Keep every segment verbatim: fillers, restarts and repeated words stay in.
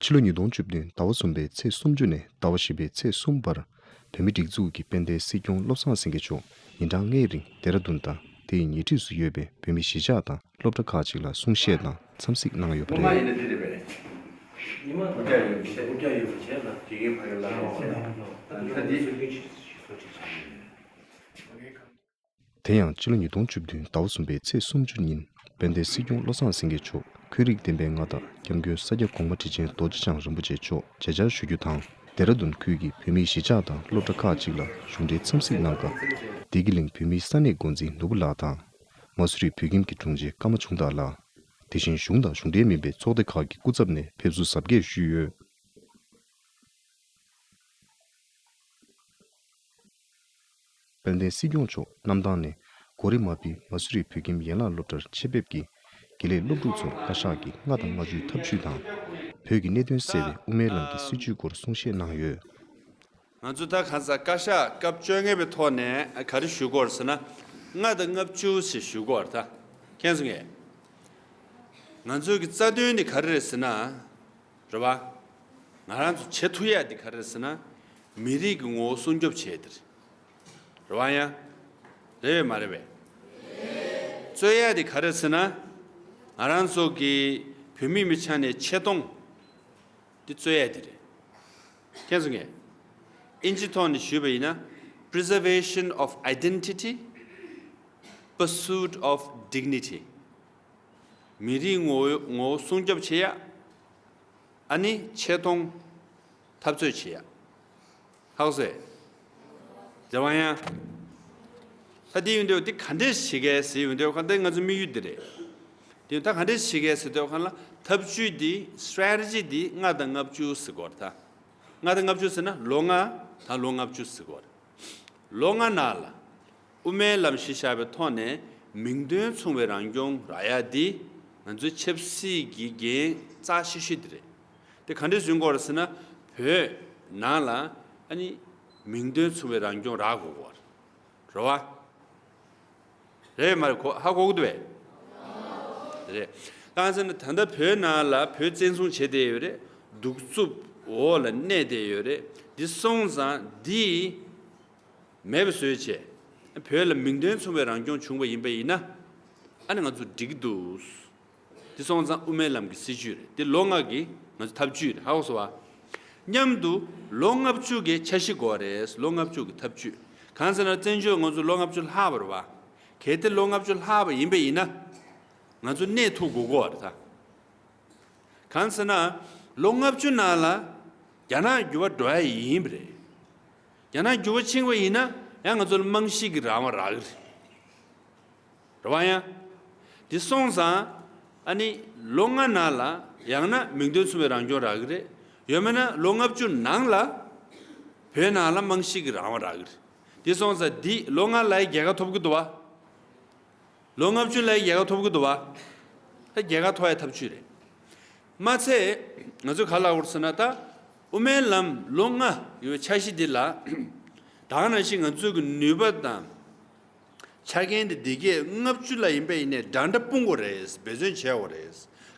ཕྱི་ལོ་ཉིས་སྟོང་བཅུ་བདུན་ཟླ་བ་གསུམ་པའི་ཚེས་སུམ་ཅུ་ནས་ཟླ་བ་བཞི་པའི་ཚེས་གསུམ་བར། བོད་མིའི་སྒྲིག་འཛུགས་ཀྱི་དཔལ་ལྡན་སྲིད་སྐྱོང་བློ་བཟང་སེང་གེ་མཆོག་ཉིན་གྲངས་ལྔའི་རིང་ལྡེ་ར་ལྡུན་དང་དེའི་ཉེ་འཁྲིས་སུ་ཡོད་པའི་བོད་མིའི་གཞིས་ཆགས་དང་སློབ་གྲྭ་ཁག་ཅིག་ལ་གསུང་བཤད་དང་འཚམས་གཟིགས་གནང་ཡོད་པ་རེད། ཉི་མ་ཡིན་ན་འདི་རེད་པས། ཉི་མ་དགུ་བརྒྱ་ཡོད་པ་བྱས་ན་དགེ་རྒན་ཕ་ཡུལ་ལ་ཡོད་བྱས་ན་ད་འདི་དེ་ཡང་ཕྱི་ལོ་ཉིས་སྟོང་བཅུ་བདུན་ཟླ་བ་གསུམ་པའི་ཚེས་སུམ་ཅུ་ཉིན་དཔལ་ལྡན་སྲིད་སྐྱོང་བློ་བཟང་སེང་གེ་མཆོག་ཁོར་ཡུག་ལྡན་པའི་མངའ་བདག་སྐྱབས་མགོན་ས་སྐྱ་གོང་མ་ཁྲི་ཆེན་རྡོ་རྗེ་འཆང་རིན་པོ་ཆེ་མཆོག་མཇལ་བཅར་ཞུ་རྒྱུ་དང་། ལྡེ་ར་ལྡུན་ཁུལ་གྱི་བོད་མིའི་གཞིས་ཆགས་དང་སློབ་གྲྭ་ཁག་ཅིག་ལ་གཞུང་འབྲེལ་འཚམས་གཟིགས་གནང་སྐབས། བདེ་སྐྱིད་གླིང་བོད་མིའི་ས་གནས་འགོ་འཛིན་ནོར་བུ་ལགས་དང་། མ་སུ་རི་བོད་ཁྱིམ་གྱི་དྲུང་ཆེ་ཀརྨ་ཆུང་བདག་ལགས། དེ་བཞིན་གཞུང་དང་གཞུང་འབྲེལ་མིན་པའི་ཚོགས་སྡེ་ཁག་གི་སྐུ་ཚབ་ནས་ཕེབས་བསུ་གཟབ་རྒྱས་ཞུས་ཡོད། དཔལ་ལྡན་སྲིད་སྐྱོང་མཆོག་གནམ་ཐང་ནས་གོ་རེ་མ་པི་མ་སུ་རི་བོད་ཁྱིམ་ཡན་ལག་སློབ་གྲྭར་ཆེད་ཕེབས་ཀྱིས་དགེ་ལས་སློབ་ཕྲུག་ཚོར་བཀའ་ཤག་གི་ལྔ་དང་ལྔ་བཅུའི་ཐབས་ཇུས་དང་། བོད་ཀྱི་གནད་དོན་སེལ་བའི་དབུ་མའི་ལམ་གྱི་སྲིད་བྱུས་སྐོར་གསུང་བཤད་གནང་ཡོད། ང་ཚོ་ད་གང་ཟག་བཀའ་ཤག་སྐབས་བཅོ་ལྔ་པའི་ཐོག་ནས་ག་རེ་ཞུ་དགོས་རེད་ཟེར་ན། ལྔ་དང་ལྔ་བཅུ་ཞེས་ཞུ་དགོས་རེད་ད། མཁྱེན་སོང་ངས། ང་ཚོའི་གི་རྩ་དོན་ནི་ག་རེ་རེད་ཟེར་ན། རེད་བ། ང་རང་ཚོ་བྱེད་ཐུབ་ཡ་འདི་ག་རེ་རེད་ཟེར་ན། མི་རིགས་ཀྱི་ངོ་བོ་སྲུང་སྐྱོབ་བྱེད་འདི་རེད། རེད་བ་ཡ། རེད་བས་མ་རེད་བས། རྩོད་ཡ་འདི་ག་རེ་རེད་ཟེར་ན། ང་རང་ཚོ་གི་བོད་མི་མི་ཆ་ནས་ཆེ་མཐོང་འདི་རྩོད་ཡ་འདི་རེད། མཁྱེན་སོང་ངས། ཨིན་ཇི་ཐོག་ནས་ཞུས་པ་ཡིན་ན། Preservation of identity, pursuit of dignity. མི་རིགས་ངོ་བོ་ངོ་བོ་སྲུང་སྐྱོབ་བྱེད་ཡ། ཨ་ནི་ཆེ་མཐོང་འཐབ་རྩོད་བྱེད་ཡ། ཧ་གོ་སོང་། རེད་བ་ཡ། ད་དེ་ཡིན་དུས་དེ་ག་འདྲས་བྱེད་གས་ཟེར་ཡོང་དུས་ག་འདྲས་ང་ཚོ་དམིགས་ཡུལ་འདི་རེད། དེ་ད་ག་འདྲས་བྱེད་གས་ཟེར་དུས་ག་ལ་ཐབས་ཇུས་འདི་strategy འདི་ལྔ་དང་ལྔ་བཅུ་ཟེར་གོ་རེད་ད། ལྔ་དང་ལྔ་བཅུ་ཟེར་ན་ལོ་ལྔ་དང་ལོ་ལྔ་བཅུ་ཟེར་གོ་རེད། ལོ་ལྔ་ནང་ལ་དབུ་མའི་ལམ་གཞི་བཞག་པའི་ཐོག་ནས་མིང་དོན་མཚུངས་པའི་རང་སྐྱོང་རག་ཡ་འདི་ང་ཚོའི་ཆབ་སྲིད་ཀྱི་འགན་རྩ་ཆེ་ཤོས་འདི་རེད། དེ་ག་འདྲས་བཟོ་དགོས་རེད་ཟེར་ན། བོད་ནང་ལ་ཨ་ནི་མིང་དོན་མཚུངས་པའི་རང་སྐྱོང་རག་དགོས་ཀྱི་ཡོད་རེད། རེད་བ། རེད་མ་རེད། གོ་ཧ་གོ་གི་འདུག་བས། རེད། གང་ཟེར་ན་ད་ལྟ་བོད་ནང་ལ་བོད་བཙན་བཟུང་བྱས་བསྡད་ཡོད་རེད། གདུག་རྩུབ་འོག་ལ་གནས་བསྡད་ཡོད་རེད། འདི་སོང་ཙང་འདི་མེད་པ་བཟོས་བྱས། བོད་ལ་མིང་དོན་མཚུངས་པའི་རང་སྐྱོང་བྱུང་བ་ཡིན་པ་ཡིན་ན། ཨ་ནི་ང་ཚོ་འགྲིག་གི་འདུག་འདི་སོང་ཙང་དབུ་མའི་ལམ་གྱི་སྲིད་བྱུས་རེད། འདི་ལོ་ལྔ་གི་ང་ཚོ་ཐབས་ཇུས་རེད། ཧ་གོ་སོང་བ། མཉམ་དུ་ལོ་ལྔ་བཅུ་གི་འཆར་གཞི་དགོས་རེད། ལོ་ལྔ་བཅུ་གི་ཐབས་ཇུས། གང་ཟེར་ན་བཙན་བྱོལ་ང་ཚོ་ལོ་ལྔ་བཅུ་ལྷག་པ་རེད་བ། གལ་ཏེ་ལོ་ལྔ་བཅུ་ལྷག་པ་ཡིན་པ་ཡིན་ན། ང་ཚོ་གནས་ཐུབ་དགོས་ཀྱི་ཡོད་རེད་ད། གང་ཟེར་ན། ལོ་ལྔ་བཅུ་ནང་ལ་རྒྱ་ནག་འགྱུར་བ་འགྲོ་ཡ་ཡིན་པ་རེད། རྒྱ་ནག་འགྱུར་བ་ཕྱིན་པ་ཡིན་ན་ཡང་ང་ཚོ་ལ་རྨང་གཞི་གི་རང་དབང་རག་གི་རེད། རེད་བ་ཡ། འདི་སོང་ཙང་ཨ་ནི་ལོ་ལྔ་ནང་ལ་ཡང་ན་མིང་དོན་མཚུངས་པའི་རང་སྐྱོང་རག་གི་རེད། ཡང་མིན་ན་ལོ་ལྔ་བཅུ་ནང་ལ་བོད་ནང་ལ་རྨང་གཞི་གི་རང་དབང་རག་གི་རེད། འདི་སོང་ཙང་འདི་ལོ་ལྔ་ལ་ཡ་རྒྱལ་ཁ་ཐོབ་གི་འདུག་བ། ལོ་ལྔ་བཅུ་ལ་ཡ་རྒྱལ་ཁ་ཐོབ་གི་འདུག་བ། ད་རྒྱལ་ཁ་ཐོབ་ཡ་ཐབས་ཇུས་རེད། མ་ཚད། ང་ཚོས་ག་རེ་ལབ་དགོས་རེད་ཟེར་ན་ད། དབུ་མའི་ལམ་ལོ་ལྔ་ཡོད་པའི་འཆར་གཞི་འདི་ལ། ད་ག་ནང་བཞིན་ང་ཚོའི་གི་ནུས་པ་དང་། ཆ་རྐྱེན་དེ་འདི་གས་ལྔ་བཅུ་ལ་ཡིན་པ་ཡིན་ནའི་འདྲ་འདྲ་སྤུངས་དགོས་རེད། འབད་བརྩོན་བྱེད་དགོས་རེད།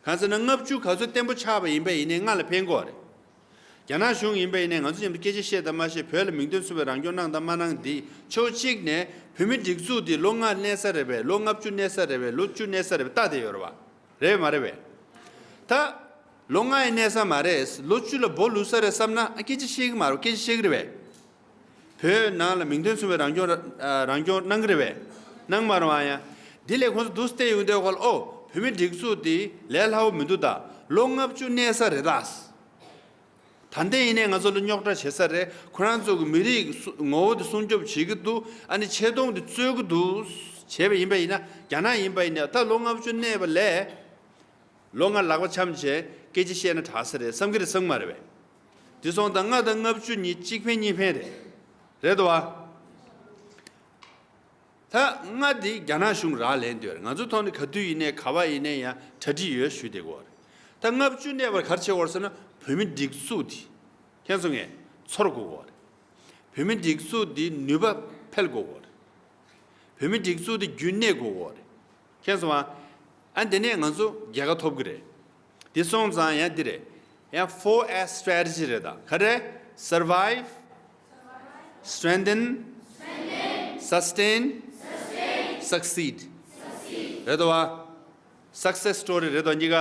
གང་ཟེར་ན་ལྔ་བཅུ་ག་ཚོད་བརྟན་པོ་ཆགས་པ་ཡིན་པ་ཡིན་ནའི་ལྔ་ལ་ཕན་གྱི་ཡོད་རེད། རྒྱ་ནག་གཞུང་ཡིན་པ་ཡིན་ནའི་ང་ཚོ་མཉམ་དུ་སྐད་ཆ་བཤད་དང་མ་བཤད། བོད་ལ་མིང་དོན་མཚུངས་པའི་རང་སྐྱོང་གནང་དང་མ་གནང་འདི་ཕྱོགས་གཅིག་ནས་བོད་མིའི་སྒྲིག་འཛུགས་འདི་ལོ་ལྔ་གནས་ས་རེད་པས། ལོ་ལྔ་བཅུ་གནས་ས་རེད་པས། ལོ་བཅུ་གནས་ས་རེད་པས། ལྟ་བསྡད་ཡོད་རེད་བ། རེད་པས་མ་རེད་པས། ད་ལོ་ལྔ་ཡི་གནས་ས་མ་རེད། ལོ་བཅུ་ལ་སྦོ་ལུས་ས་རེད་བསམ་ན་ཨ་སྐད་ཆ་བཤད་གི་མ་རེད། སྐད་ཆ་བཤད་གི་རེད་པས། བོད་ནང་ལ་མིང་དོན་མཚུངས་པའི་རང་སྐྱོང་ར་ཨ་རང་སྐྱོང་གནང་གི་རེད་པས། གནང་མ་རེད་བ་ཡ། འདི་ལས་ཁོང་ཚོ་འདུག་སྟེ་ཡོང་དུས་ཁོ་ལ་ཨོ་བོད་མིའི་སྒྲིག་འཛུགས་འདི་ལས་སླ་པོ་མི་འདུག་ད་ལོ་ལྔ་བཅུ་གནས་ས་རེད་ད། ད་ལྟ་ཡིན་ནའི་ང་ཚོ་ལ་རྙོག་དྲ་བྱེད་ས་རེད། ཁོ་རང་ཚོ་གི་མི་རིགས་སུ་ངོ་བོ་དེ་སྲུང་སྐྱོབ་བྱེད་ཀྱི་འདུག་ཨ་ནི་ཆེ་མཐོང་དེ་རྩོད་ཀྱི་འདུག་བྱས་པ་ཡིན་པ་ཡིན་ན། རྒྱ་ནག་ཡིན་པ་ཡིན་ན་ད་ལོ་ལྔ་བཅུ་གནས་པ་ལས་ལོ་ལྔ་ལག་པ་འཆང་བྱས་སྐད་ཆ་བཤད་ན་དྲག་ས་རེད་བསམ་གྱི་རེད་བསམ་གྱི་མ་རེད་པས། དེ་སོང་ཙང་ལྔ་དང་ལྔ་བཅུ་གཉིས་གཅིག་ཕན་གཉིས་ཕན་རེད། རེད་དོ་བ། ད་ལྔ་འདི་རྒྱ་ནག་གཞུང་རག་ལས་འདོད་རེད། ང་ཚོ་ཐོག་ནས་ག་དུས་ཡིན་ནའི་ག་བ་ཡིན་ནའི་ཡང་གྲ་སྒྲིག་ཡོད་ཞུས་བསྡད་ཀྱི་ཡོད་རེད། ད་ལྔ་བཅུ་གནས་པར་ག་རེ་བྱེད་དགོས་རེད་ཟེར་ན་བོད་མི་སྒྲིག་འཛུགས་འདི། མཁྱེན་སོང་ངས། ཚོར་དགོས་ཀྱི་ཡོད་རེད། བོད་མི་སྒྲིག་འཛུགས་འདི་ནུས་པ་འཕེལ་དགོས་ཀྱི་ཡོད་རེད། བོད་མི་སྒྲིག་འཛུགས་འདི་རྒྱུན་གནས་དགོས་ཀྱི་ཡོད་རེད། མཁྱེན་སོང་ཨ། ཨ་འདི་ནས་ང་ཚོ་རྒྱལ་ཁ་ཐོབ་ཀྱི་རེད། འདི་སོང་ཙང་ཡང་འདི་རེད། ཡང་four S strategy རེད། ད་ག་རེ། Survive, strengthen, sustain, succeed རེད་དོ་བ། Success story རེད་དོ། གཉིས་ཀ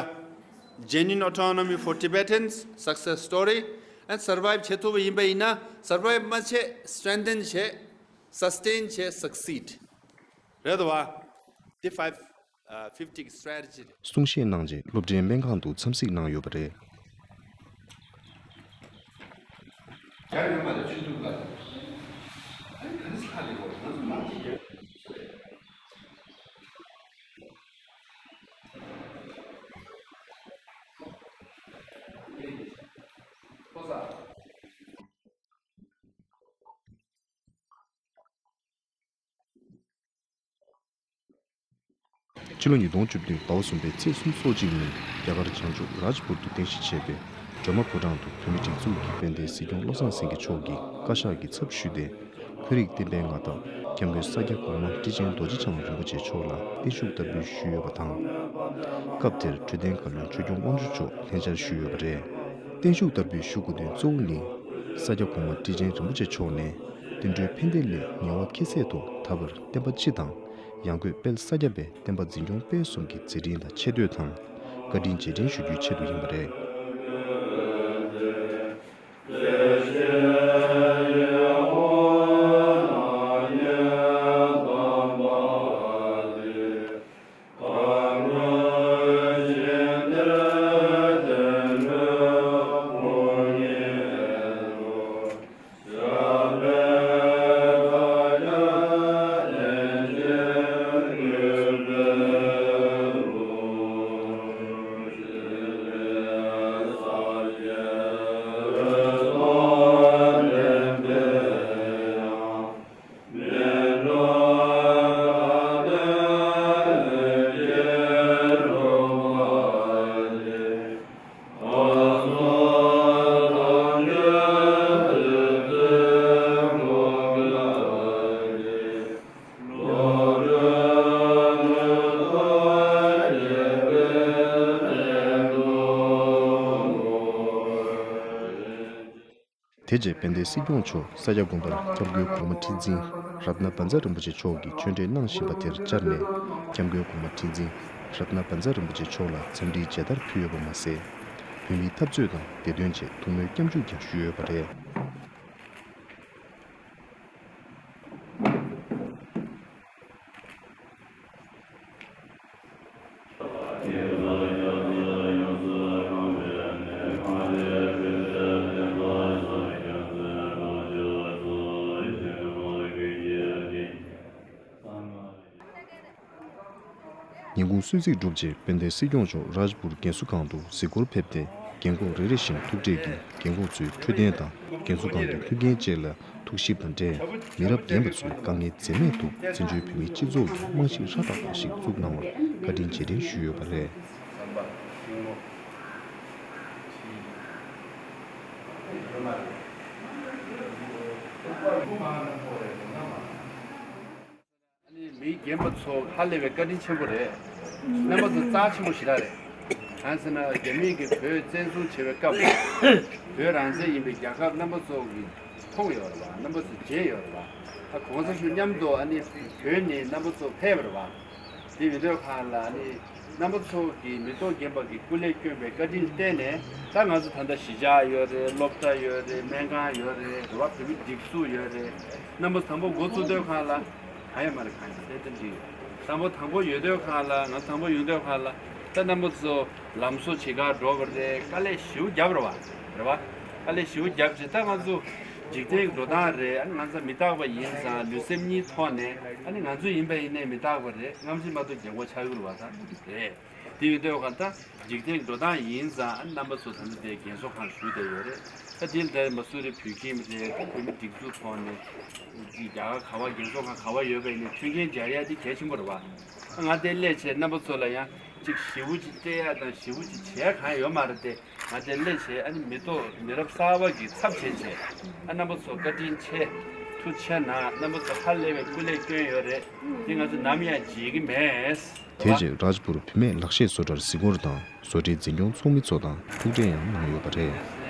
genuine autonomy for Tibetans, success story, and survive བྱེད་ཐུབ་པ་ཡིན་པ་ཡིན་ན། Survive མ་བྱེད། Strengthen བྱེད། Sustain བྱེད། Succeed རེད་དོ་བ། འདི་five, uh, fifty strategy རེད། གསུང་བཤད་གནང་རྗེས་སློབ་གྲྭའི་སྨན་ཁང་དུ་འཚམས་གཟིགས་གནང་ཡོད་པ་རེད། རྒྱ་ཡོད་མ་རེད། ཆུ་ཚོད་ལ། ཨ་ནི་ག་རེ་ཁ་ལེ་གོ་ང་ཚོ་མང་ཆེ་རྒྱ། ཁོ་ས། ཕྱི་ལོ་ཉིས་སྟོང་བཅུ་བདུན་ཟླ་བ་གསུམ་པའི་ཚེས་སུམ་ཅུ་སོ་གཅིག་ཉིན་རྒྱ་གར་བྱང་ཕྱོགས་རཱཇ་པུར་དུ་རྟེན་གཞི་བྱས་པའི་སྒྲོལ་མ་ཕོ་བྲང་དུ་བོད་མིའི་སྒྲིག་འཛུགས་ཀྱི་དཔལ་ལྡན་སྲིད་སྐྱོང་བློ་བཟང་སེང་གེ་མཆོག་གིས་བཀའ་ཤག་གི་ཚབ་ཞུས་ཏེ། འཁོན་རིགས་བསྟན་པའི་མངའ་བདག་སྐྱབས་མགོན་ས་སྐྱ་གོང་མ་ཁྲི་ཆེན་རྡོ་རྗེ་འཆང་རིན་པོ་ཆེ་མཆོག་ལ་བརྟན་བཞུགས་བསྟར་འབུལ་ཞུས་ཡོད་པ་དང་། སྐབས་དེར་འཕྲོད་བསྟེན་བཀའ་བློན་ཆོས་སྐྱོང་དབང་ཕྱུག་མཆོག་ལྷན་བཅར་ཞུས་ཡོད་པ་རེད། བརྟན་བཞུགས་བསྟར་འབུལ་ཞུ་དགོས་དོན་གཙོ་བོ་ནི། ས་སྐྱ་གོང་མ་ཁྲི་ཆེན་རིན་པོ་ཆེ་མཆོག་ནས་བསྟན་འགྲོའི་ཕན་བདེ་ལས་ཉེ་བ་ཁྱད་བསད་དུ་ད་བར་བསྟན་པ་སྤྱི་དང་། ཡང་སྒོས་དཔལ་ས་སྐྱ་པའི་བསྟན་པ་འཛིན་སྐྱོང་སྤེལ་གསུམ་གྱི་མཛད་འཕྲིན་ལ་ཆེ་བསྟོད་དང་། བཀའ་དྲིན་རྗེས་དྲན་ཞུ་རྒྱུའི་ཆེད་དུ་ཡིན་པ་རེད། དེ་རྗེས་དཔལ་ལྡན་སྲིད་སྐྱོང་མཆོག་ས་སྐྱ་དགོན་པར་སྐྱབས་མགོན་གོང་མ་ཁྲི་འཛིན་རཏྣ་བཛྲ་རིན་པོ་ཆེ་མཆོག་གིས་ཆོས་འབྲེལ་གནང་བཞིན་པ་དེར་བཅར་ནས། སྐྱབས་མགོན་གོང་མ་ཁྲི་འཛིན་རཏྣ་བཛྲ་རིན་པོ་ཆེ་མཆོག་ལ་འཚམས་འདྲིའི་མཇལ་དར་ཕུལ་ཡོད་པ་མ་ཟད། བོད་མིའི་འཐབ་རྩོད་དང་བདེ་དོན་ཆེད་ཐུགས་སྨོན་སྐྱབས་འཇུག་ཀྱང་ཞུས་ཡོད་པ་རེད། ཉིན་གུང་གསོལ་ཚིགས་གྲུབ་རྗེས་དཔལ་ལྡན་སྲིད་སྐྱོང་མཆོག་རཱཇ་པུར་རྒན་གསོ་ཁང་དུ་གཟིགས་སྐོར་ཕེབས་ཏེ། རྒན་འཁོགས་རེ་རེ་བཞིན་ཐུག་འཕྲད་ཀྱིས་རྒན་འཁོགས་ཚོའི་འཕྲོད་བསྟེན་དང་རྒན་གསོ་ཁང་གི་མཐུན་རྐྱེན་བཅས་ལ་ཐུགས་ཞིབ་དང་འབྲེལ། མི་རབས་རྒན་པ་ཚོའི་དཀའ་ངལ་འཛེམས་མེད་ཐོག་བཙན་བྱོལ་བོད་མིའི་སྤྱི་ཚོགས་ཀྱི་རྨང་གཞི་ཧྲ་ཏག་ཏག་ཞིག་བཙུགས་གནང་བར་བཀའ་དྲིན་རྗེས་དྲན་ཞུས་ཡོད་པ་རེད། ཨ་ནི་མི་རྒན་པ་ཚོ་ཧ་ལས་པའི་བཀའ་དྲིན་ཆེན་པོ་རེད། རྣམ་པ་ཚོ་རྩ་ཆེན་པོ་ཞེ་དྲག་རེད། གང་ཟེར་ན་རྒྱ་མི་གིས་བོད་བཙན་བཟུང་བྱེད་པའི་སྐབས། བོད་རང་བཙན་ཡིན་པའི་རྒྱལ་ཁབ་རྣམ་པ་ཚོ་གིས་མཐོང་ཡོད་རེད་བ། རྣམ་པ་ཚོ་མཇལ་ཡོད་རེད་བ། ད་གོང་ས་མཆོག་མཉམ་དུ་ཨ་ནི་བོད་ནས་རྣམ་པ་ཚོ་ཕེབས་པ་རེད་བ། དེ་ཡིན་དུས་གང་ལ་ཨ་ནི་རྣམ་པ་ཚོ་གིས་མི་ཐོག་རྒན་པ་གི་སྐུ་ལས་བསྐྱོན་པའི་བཀའ་དྲིན་བརྟེན་ནས། ད་ང་ཚོ་ད་ལྟ་གཞིས་ཆགས་ཡོད་རེད། སློབ་གྲྭ་ཡོད་རེད། སྨན་ཁང་ཡོད་རེད། རེད་བ། བོད་མི་སྒྲིག་འཛུགས་ཡོད་རེད། རྣམ་པ་དང་པོ་འགོ་བཙུགས་དུས་གང་ལ། གང་ཡོད་མ་རེད། གང་ཡོད་ཏན་ཏན་འགྲིག་ཡོད། དང་པོ་དང་པོ་ཡོད་དུས་གང་ལ། ང་དང་པོ་ཡོང་དུས་གང་ལ། ད་རྣམ་པ་ཚོ་ལམ་བཟོ་བྱེད་གར་འགྲོ་བ་རེད། དཀའ་ལས་ཞེ་པོ་བརྒྱབ་རེད་བ། རེད་བ། དཀའ་ལས་ཞེ་པོ་བརྒྱབ་རྗེས་ད་ང་ཚོ་འཇིག་རྟེན་གྱི་འགྲོ་སྟངས་རེད། ཨ་ནི་ང་ཚོ་མི་རྟག་པ་ཡིན་ཙང་ལུས་སེམས་གཉིས་ཐོག་ནས། ཨ་ནི་ང་ཚོ་ཡིན་པ་ཡིན་ནའི་མི་རྟག་པ་རེད། རྔམ་བརྗིད་མ་གཏོགས་རྒྱག་གོ་ཆགས་ཀྱི་རེད་བ། ད་རེད། དེ་ཡིན་དུས་གང་ལྟར་འཇིག་རྟེན་འགྲོ་སྟངས་ཡིན་ཙང་། ཨ་ནི་རྣམ་པ་ཚོ་ད་ལྟ་དེ་རྒན་གསོ་ཁང་བཞུགས་བསྡད་ཡོད་རེད། ད་དེ་ལ་མ་སུ་རི་བོད་ཁྱིམ་རེད། བོད་མི་སྒྲིག་འཛུགས་ཐོག་ནས་རྒྱ་གར་ག་བ་རྒན་གསོ་ཁང་ག་བ་ཡོད་པ་ཡིན་ནའི་མཐུན་རྐྱེན་སྦྱར་ཡ་དེ་གལ་ཆེན་པོ་རེད་བ། ང་དེ་སླེབས་བྱས་རྣམ་པ་ཚོ་ལ་ཡང་ཅིག་ཞེ་པོ་ཅིག་སྤྲད་ཡ་དང་ཞེ་པོ་ཅིག་བྱས་གང་ཡོད་མ་རེད་དེ། ང་དེ་སླེབས་བྱས་ཨ་ནི་མི་ཐོག་མི་རབས་གསར་བ་གི་ཚབ་བྱས་བྱས། ཨ་རྣམ་པ་ཚོ་བཀའ་དྲིན་ཆེ། ཆེ་ན་རྣམ་པ་ཚོ་ཧ་ལས་པའི་སྐུ་ལས་བསྐྱོན་ཡོད་རེད། དེ་ང་ཚོ་ནམ་ཡང་བརྗེད་ཀྱི་མེད། དེ་རྗེས་རཱཇ་པུར་བུད་མེད་ལག་ཤེས་བཟོ་གྲྭར་གཟིགས་སྐོར་དང་བཟོ་གྲྭའི་འཛིན་སྐྱོང་ཚོགས་མི་ཚོ་དང་ཐུག་འཕྲད་ཡང་གནང་ཡོད་པ་རེད།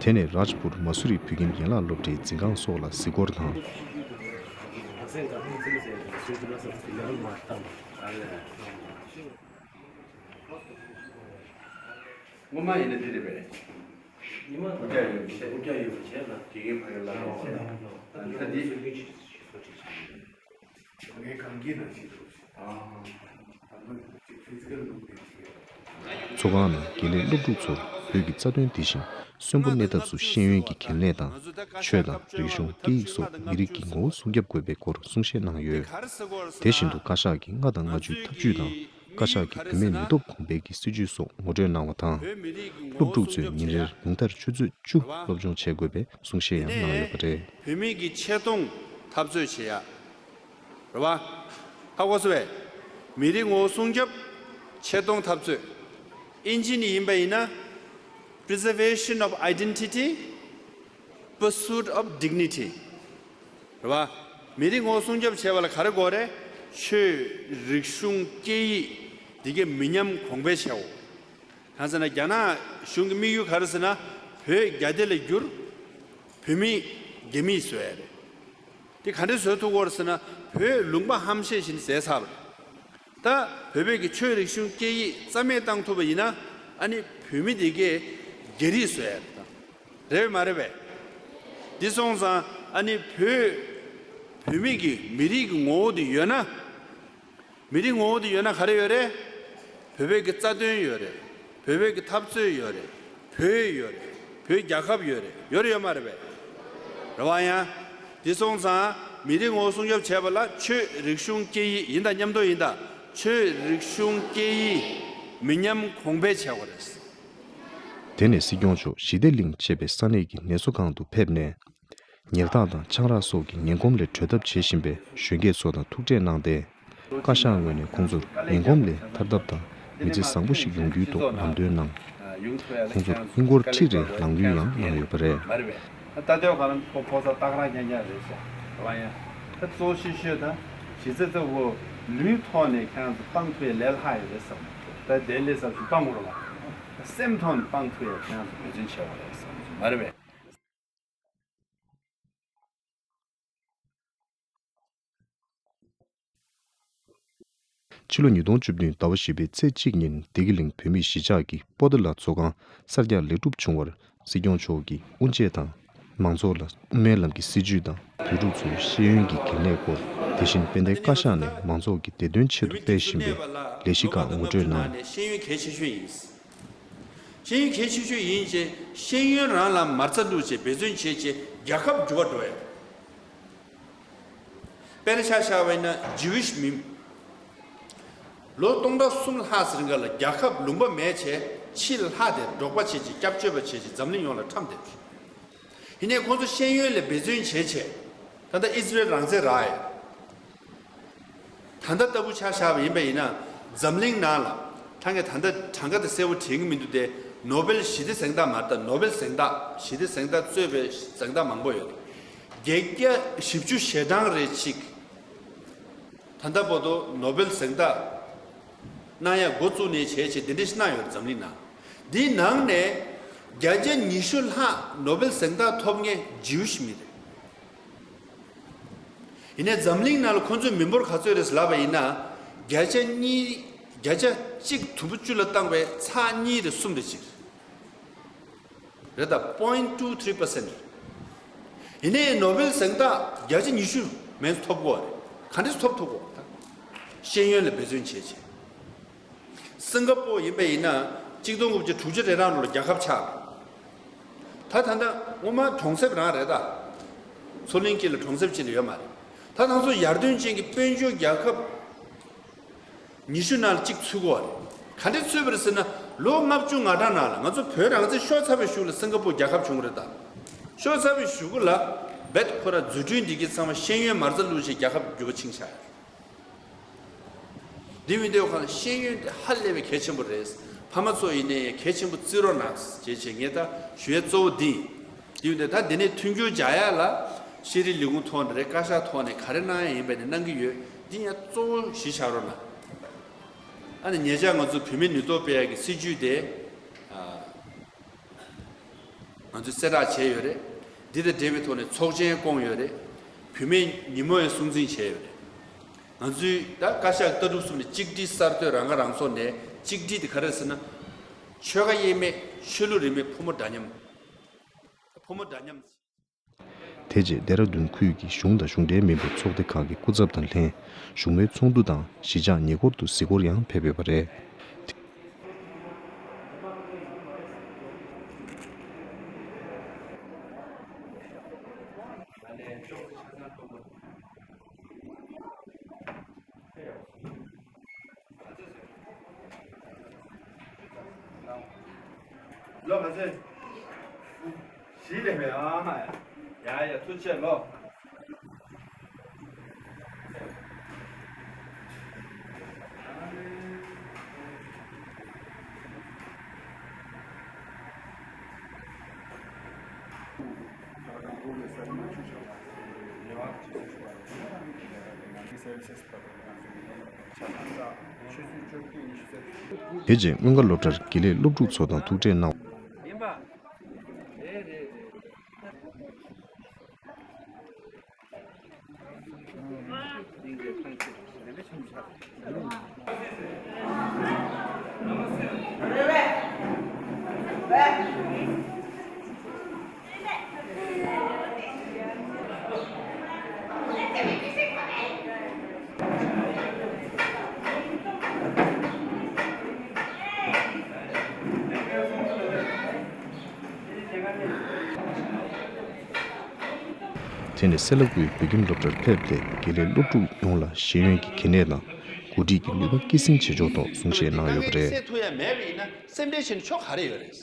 དེ་ནས་རཱཇ་པུར་མ་སུ་རི་བོད་ཁྱིམ་ཡན་ལག་སློབ་གྲྭའི་འཛིན་ཁང་སོགས་ལ་གཟིགས་སྐོར་དང་། སྔོན་མ་ཡིན་ན་འདི་རེད་པས། ཉི་མ་ཡོད་ཤེས་ལ་དགེ་རྒན་ཕ་གི་ལ་ཡོད་ཤེས་ལ་ད་འདི། ངས་གང་གི་ནང་བཞིན་འདུག་ཨ། ད་ནི་ཕི་ཛི་ཀལ་ལུགས་དེ་བྱེད། ཚོགས་ཁང་ནང་དགེ་ལས་སློབ་ཕྲུག་ཚོར་བོད་ཀྱི་རྩ་དོན་དེ་བཞིན་གསོན་པོ་གནས་ཐབས་སུ་ཤེས་ཡོན་གྱི་གལ་གནད་དང་། ཆོས་དང་རིག་གཞུང་སྐད་ཡིག་སོགས་མི་རིགས་ཀྱི་ངོ་བོ་སྲུང་སྐྱོབ་དགོས་པའི་སྐོར་གསུང་བཤད་གནང་ཡོད། དེ་བཞིན་དུ་བཀའ་ཤག་གི་ལྔ་དང་ལྔ་བཅུའི་ཐབས་ཇུས་དང་། བཀའ་ཤག་གི་བུད་མེད་ནུས་སྟོབས་གོང་འཕེལ་གྱི་སྲིད་ཇུས་སོགས་ངོ་སྤྲོད་གནང་བ་དང་། སློབ་ཕྲུག་ཚོས་ཉིན་རེར་ཉུང་མཐར་ཆུ་ཚོད་བཅུ་སློབ་སྦྱོང་བྱེད་དགོས་པའི་གསུང་བཤད་ཡང་གནང་ཡོད་པ་རེད། བོད་མི་གི་ཆེ་མཐོང་འཐབ་རྩོད་བྱེད་ཡ། རེད་བ། ཧ་གོ་སོང་བས། མི་རིགས་ངོ་བོ་སྲུང་སྐྱོབ། ཆེ་མཐོང་འཐབ་རྩོད། ཨིན་ཇི་ནས་ཡིན་པ་ཡིན་ན། Preservation of Identity, Pursuit of Dignity། རེད་བ། མི་རིགས་ངོ་བོ་སྲུང་སྐྱོབ་བྱས་པ་ལ་ག་རེ་དགོས་རེད། ཆོས། རིག་གཞུང་། སྐད་ཡིག་འདི་གའི་མི་ཉམས་གོང་འཕེལ་བྱའོ། གང་ཟེར་ན་རྒྱ་ནག་གཞུང་གི་དམིགས་ཡུལ་ག་རེ་ཟེར་ན། བོད་རྒྱ་སྡེ་ལ་བསྒྱུར། བོད་མི་རྒྱ་མིས་བཟོས་ཡ་རེད། དེ་ག་འདྲས་བཟོས་ཐུབ་ཀྱི་ཡོད་རེད་ཟེར་ན། བོད་ལུང་པ་ཧམ་ཤེད་བཞིན་ཟས་ཚར་བ་རེད། ད་བོད་པའི་གི་ཆོས། རིག་གཞུང་། སྐད་ཡིག་རྩ་མེད་བཏང་ཐུབ་པ་ཡིན་ན། ཨ་ནི་བོད་མི་དེ་གས་རྒྱ་རིགས་བཟོས་ཡ་རེད་ད། རེད་པས་མ་རེད་པས། འདི་སོང་ཙང་ཨ་ནི་བོད། བོད་མི་གི་མི་རིགས་ཀྱི་ངོ་བོ་དེ་ཡོད་ན། མི་རིགས་ངོ་བོ་དེ་ཡོད་ན་ག་རེ་ཡོད་རེད། བོད་པའི་གི་རྩ་དོན་ཡོད་རེད། བོད་པའི་གི་འཐབ་རྩོད་ཡོད་རེད། བོད་ཡོད་རེད། བོད་རྒྱལ་ཁབ་ཡོད་རེད། ཡོད་རེད་ཡོད་མ་རེད་པས། རེད་བ་ཡ། འདི་སོང་ཙང་མི་རིགས་ངོ་བོ་སྲུང་སྐྱོབ་བྱས་པ་ལ་ཆོས། རིག་གཞུང་། སྐད་ཡིག་ཡིན་ད་མཉམ་དུ་ཡིན་ད། ཆོས། རིག་གཞུང་། སྐད་ཡིག་མི་ཉམས་གོང་འཕེལ་བྱེད་དགོས་རེད། དེ་ནས་སྲིད་སྐྱོང་མཆོག་ཞི་བདེ་གླིང་ཅེས་པའི་ས་གནས་ཀྱི་ནད་གསོ་ཁང་དུ་ཕེབས་ནས། ཉལ་ཐག་དང་ཆང་རག་སོགས་ཀྱི་ངན་གོམས་ལས་གྲོལ་ཐབས་བྱེད་བཞིན་པའི་གཞོན་སྐྱེས་ཚོ་དང་ཐུག་འཕྲད་གནང་སྟེ། བཀའ་ཤག་ངོས་ནས་ཁོང་ཚོར་ངན་གོམས་ལས་ཐར་ཐབས་དང་མི་ཚེ་བཟང་པོ་ཞིག་ཡོང་རྒྱུའི་ཐོག་ལམ་སྟོན་གནང་། ཁོང་ཚོར་ཧིན་སྒོར་ཁྲི་རེ་ལག་ལེན་ཡང་གནང་ཡོད་པ་རེད། ད་ལྟོས་ག་རང་ཁོ་ཕོ་གསར་སྟག་ར་རྐྱང་རྐྱང་རེད་ཤག་རེད་བ་ཡ། ད་གཙོ་ཆེ་ཤོས་ད་གཞི་རྩའི་ཚོ་བོ་ལུས་ཐོག་ནས་ཁྱེད་རང་ཚོ་སྤང་ཐུབ་ཡ་ལས་སླ་ཡོད་རེད་བསམ། ད་དེ་ལས་ས་ཞིག་སྤང་དགོས་རེད་བ། སེམས་ཐོག་ནས་སྤང་ཐུབ་ཡ་ཁྱེད་རང་ཚོ་འབད་བརྩོན་བྱས་པ་རེད་བསམ། མ་རེད་བས། ཕྱི་ལོ་ཉིས་སྟོང་བཅུ་བདུན་ཟླ་བ་བཞི་པའི་ཚེས་གཅིག་ཉིན་བདེ་སྐྱིད་གླིང་བོད་མིའི་གཞིས་ཆགས་ཀྱི་པོ་ཏཱ་ལ་ཚོགས་ཁང་གསར་རྒྱག་ལེགས་གྲུབ་བྱུང་བར་སྲིད་སྐྱོང་མཆོག་གིས་དབུ་འབྱེད་དང་། མང་ཚོགས་ལ་དབུ་མའི་ལམ་གྱི་སྲིད་བྱུས་དང་བོད་ཕྲུག་ཚོའི་ཤེས་ཡོན་གྱི་གལ་གནད་སྐོར། དེ་བཞིན་དཔལ་ལྡན་བཀའ་ཤག་ནས་མང་ཚོགས་ཀྱི་བདེ་དོན་ཆེད་དུ་སྤེལ་བཞིན་པའི་ལས་གཞི་ཁག་ངོ་སྤྲོད་གནང་། ཤེས་ཡོན་གལ་ཆེ་ཤོས་ཡིན། ཤེས་ཡོན་གལ་ཆེ་ཤོས་ཡིན་ཅེས་ཤེས་ཡོན་རང་ལ་མ་རྩ་བླུགས་བྱས་འབད་བརྩོན་བྱས་བྱས་རྒྱལ་ཁབ་འགྱུར་བ་འགྲོ་ཡ། དཔེར་ཆ་བཞག་པ་ཡིན་ན་ཇིའུ་ཝིཤ་མི། ལོ་སྟོང་ཕྲག་གསུམ་ལྷག་ཙམ་རིང་ག་ལ་རྒྱལ་ཁབ་ལུང་པ་མེད་བྱས་ཕྱི་ལ་ལྷག་སྟེ་འབྲོག་པ་བྱས་བྱས་སྐྱབས་བཅོལ་བ་བྱས་བྱས་འཛམ་གླིང་ཡོངས་ལ་འཁྲམས་བསྡད་པ་རེད། ཡིན་ནའི་ཁོང་ཚོ་ཤེས་ཡོན་ལ་འབད་བརྩོན་བྱས་བྱས་ད་ལྟ་ཨི་སི་རལ་རང་བཙན་རག་ཡོད། ད་ལྟ་ལྟ་བུ་ཆ་བཞག་པ་ཡིན་པ་ཡིན་ན་འཛམ་གླིང་ནང་ལ་ད་ངས་ད་ལྟ་གྲངས་ཀ་དེ་གསལ་པོ་དྲན་གྱི་མི་འདུག་སྟེ། ནོ་སྦེལ་ཞི་བདེ་གཟེངས་རྟགས་མ་རེད་ད། ནོ་སྦེལ་གཟེངས་རྟགས་ཞི་བདེ་གཟེངས་རྟགས་གཙོས་པའི་གཟེངས་རྟགས་མང་པོ་ཡོད་རེད། བརྒྱད་བརྒྱ་བཞི་བཅུ་ཞེ་གྲངས་རེ་གཅིག་ད་ལྟ་བར་དུ་ནོ་སྦེལ་གཟེངས་རྟགས་གནང་ཡ་འགོ་བཙུགས་ནས་བྱས་བྱས་དེ་འདྲ་ཞིག་གནང་ཡོད་རེད་འཛམ་གླིང་ནང་། འདིའི་ནང་ནས་བརྒྱ་ཆ་ཉི་ཤུ་ལྷག་ནོ་སྦེལ་གཟེངས་རྟགས་ཐོབ་མཁན་ཇིའུ་ཤི་མི་རེད། ཡིན་ནའི་འཛམ་གླིང་ནང་ལ་ཁོང་ཚོའི་མི་འབོར་ག་ཚོད་རེད་ལབ་པ་ཡིན་ན། བརྒྱ་ཆ་གཉིས། བརྒྱ་ཆ་གཅིག་དུམ་བུ་བཅུ་ལ་བཏང་བའི་ཚེག་གཉིས་རེ་གསུམ་རེ་གཅིག་རེད་ད། point two three percent་རེད། ཡིན་ནའི་ནོ་སྦེལ་གཟེངས་རྟགས་བརྒྱ་ཆ་ཉི་ཤུ་མིན་ཐོབ་གོ་རེད། ག་འདྲས་ཐོབ་ཐུབ་གོ་ད། ཤེས་ཡོན་ལ་འབད་བརྩོན་བྱས་བྱས། སིང་ག་པོ་ཡིན་པ་ཡིན་ན་གཅིག་སྟོང་དགུ་བརྒྱ་དྲུག་ཅུ་རེ་གྲངས་ལོ་ལ་རྒྱལ་ཁབ་ཆགས། ད་ད་ལྟ་སྔོན་མ་གྲོང་གསེབ་རང་རེད་ད། མཚོ་གླིང་དཀྱིལ་ལ་གྲོང་གསེབ་ཅིག་ལ་ཡོད་མ་རེད། ད་ང་ཚོ་ཡར་ཐོན་ཅན་གྱི་དཔལ་འབྱོར་རྒྱལ་ཁབ་ཉི་ཤུ་ནང་ལ་གཅིག་ཚུད་ཀྱི་ཡོད་རེད། ག་འདྲ་ཚུད་པ་རེད་ཟེར་ན། ལོ་ལྔ་བཅུ་ང་གྲངས་ནང་ལ་ང་ཚོ་བོད་རང་བཙན་ཤོར་ཚར་བའི་གཞུག་ལ་སིང་ག་པུར་རྒྱལ་ཁབ་བྱུང་བ་རེད་ད། ཤོར་ཚར་བའི་གཞུག་གུ་ལ་རྦད་ཁོ་ར་འཛུགས་སྐྲུན་འདི་གའི་ཚང་མ་ཤེས་ཡོན་མ་རྩ་བླུགས་བྱས་རྒྱལ་ཁབ་འགྱུར་བ་ཕྱིན་བཞག་ཡོད་རེད། འདི་མི་འདོད་ཁ་ལ་ཤེས་ཡོན་དེ་ཧ་ལས་པའི་གལ་ཆེན་པོ་རེད། ཕ་མ་ཚོ་ཡིན་ནའི་གལ་ཆེན་པོ་བརྩི་རོགས་གནང་ཞེས་བྱས་ངས་ད་ཞུ་ཡས་གཙོ་བོ་འདི་ཡིན། འདི་མི་འདོད་ད་འདི་ནས་མཐུན་འགྱུར་སྦྱར་ཡ་ལ་ཤེས་རིག་ལས་ཁུངས་ཐོག་ནས་རེད། བཀའ་ཤག་ཐོག་ནས་ག་རེ་གནང་ཡ་ཡིན་པ་ནས་གནང་གི་ཡོད། འདི་ཡང་གཙོ་བོ་གཞི་བཞག་རོགས་གནང་། ཨ་ནི་ཉེ་ཆར་ང་ཚོ་བུད་མེད་ནུས་སྟོབས་སྤེལ་ཡ་གི་སྲིད་ཇུས་དེ་ང་ཚོས་གསལ་བསྒྲགས་བྱས་ཡོད་རེད། འདི་དང་འབྲེལ་བའི་ཐོག་ནས་ཚོགས་ཆེན་བསྐོངས་ཡོད་རེད། བུད་མེད་ཉིན་མོ་ཡང་སྲུང་བརྩི་བྱས་ཡོད་རེད། ང་ཚོའི་ད་བཀའ་ཤག་ལྟ་གྲུབ་གསུམ་ནས་གཅིག་སྒྲིལ་གསར་གཏོད་རང་ཁ་རང་གསོ་ནས་གཅིག་སྒྲིལ་དེ་ག་རེ་ཟེར་ན། ཆོལ་ཁ་དབྱེ་མེད་ཆོས་ལུགས་རིས་མེད་ཕོ་མོ་འདྲ་མཉམ། ཕོ་མོ་འདྲ་མཉམ། དེ་རྗེས་ལྡེ་ར་ལྡུན་ཁུལ་གྱི་གཞུང་དང་གཞུང་འབྲེལ་མིན་པའི་ཚོགས་སྡེ་ཁག་གི་སྐུ་ཚབ་དང་ལྷན་བཞུགས་མོལ་ཚོགས་འདུ་དང་གཞིས་ཆགས་ཉེ་འཁོར་དུ་གཟིགས་སྐོར་ཡང་ཕེབས་ཡོད་པ་རེད། ལོ་ག་ཚོད། བཞི་ལས་མེད་ཨ་མ་ཡ། ཡ་ཡ་ཐུགས་རྗེ་ཆེ་ལོ། དེ་རྗེས་མོན་ཁ་སློབ་གྲྭར་དགེ་ལས་སློབ་ཕྲུག་ཚོ་དང་ཐུག་འཕྲད་གནང་བ། དེ་ནས་སེ་ལ་ཀུའི་བོད་ཁྱིམ་སློབ་གྲྭར་ཕེབས་ཏེ་དགེ་ལས་སློབ་ཕྲུག་ཡོངས་ལ་ཤེས་ཡོན་གྱི་གལ་གནད་དང་འགོ་ཁྲིད་ཀྱི་ནུས་པ་སྐྱེད་སྲིང་བྱེད་ཕྱོགས་ཐོག་གསུང་བཤད་གནང་ཡོད་པ་རེད། སེལ་ཐུབ་ཡ་མེད་པ་ཡིན་ན་སེམས་ཁྲལ་བྱེད་ན་ཆོ་ག་རེ་ཡོད་རེད།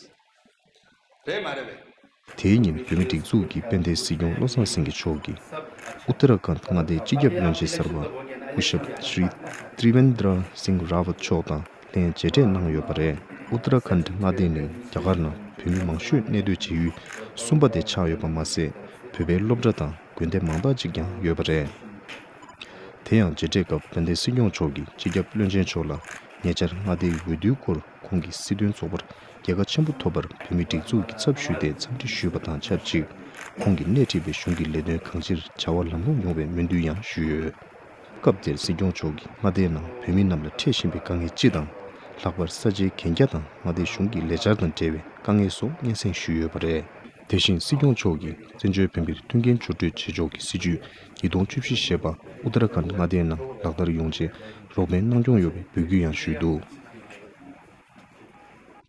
རེད་མ་རེད་པས། དེའི་ཉིན་བོད་མིའི་སྒྲིག་འཛུགས་ཀྱི་དཔལ་ལྡན་སྲིད་སྐྱོང་བློ་བཟང་སེང་གེ་མཆོག་གིས་ཨུ་ཏ་ར་ཁཱན་མངའ་སྡེའི་སྤྱི་ཁྱབ་བློན་ཆེན་གསར་པ་སྐུ་ཞབས་ཤྲི་ཏྲི་ཝེན་དྲ་སིང་ར་ཝཏ་མཆོག་དང་ལྷན་མཇལ་འཕྲད་གནང་ཡོད་པ་རེད། ཨུ་ཏ་ར་ཁཱན་མངའ་སྡེ་ནི་རྒྱ་གར་ནང་བོད་མི་མང་ཤོས་གནས་སྡོད་བྱེད་ཡུལ་གསུམ་པ་དེ་ཆགས་ཡོད་པ་མ་ཟད། བོད་པའི་སློབ་གྲྭ་དང་དགོན་སྡེ་མང་དག་ཅིག་ཀྱང་ཡོད་པ་རེད། དེ་ཡང་མཇལ་འཕྲད་སྐབས་དཔལ་ལྡན་སྲིད་སྐྱོང་མཆོག་གིས་སྤྱི་ཁྱབ་བློན་ཆེན་མཆོག་ལ་ཉེ་ཆར་མངའ་སྡེའི་འོས་བསྡུའི་སྐོར་ཁོང་གི་སྲིད་དོན་ཚོགས་པར་རྒྱལ་ཁ་ཆེན་པོ་ཐོབ་པར་བོད་མིའི་སྒྲིག་འཛུགས་ཀྱི་ཚབ་ཞུས་ཏེ་འཚམས་འདྲི་ཞུས་པ་དང་ཆབས་ཅིག་ཁོང་གིས་སྣེ་ཁྲིད་པའི་གཞུང་གི་ལས་དོན་གང་ཅིར་བྱ་བ་ལམ་ལྷོང་ཡོང་བའི་སྨོན་འདུན་ཡང་ཞུས་ཡོད། སྐབས་དེར་སྲིད་སྐྱོང་མཆོག་གིས་མངའ་སྡེའི་ནང་བོད་མི་རྣམས་ལ་འཕྲད་བཞིན་པའི་དཀའ་ངལ་སྤྱི་དང་། ལྷག་པར་ས་ཆའི་གན་རྒྱ་དང་མངའ་སྡེའི་གཞུང་གི་ལས་འཆར་དང་འབྲེལ་བའི་དཀའ་ངལ་སོགས་སྙན་སེང་ཞུས་ཡོད་པ་རེད། དེ་བཞིན་སྲིད་སྐྱོང་མཆོག་གིས་བཙན་བྱོལ་བོད་མིར་མཐུན་རྐྱེན་སྦྱོར་སྤྲོད་བྱེད་ཕྱོགས་ཀྱི་སྲིད་ཇུས་ཉིས་སྟོང་བཅུ་བཞི་ཞེས་པ་ཨུ་ཏ་ར་ཁཱན་མངའ་སྡེའི་ནང་ལག་བསྟར་ཡོང་ཆེད་རོགས་ཕན་གནང་སྐྱོང་ཡོད་པའི་འབོད་སྐུལ་ཡང་ཞུས་འདུག་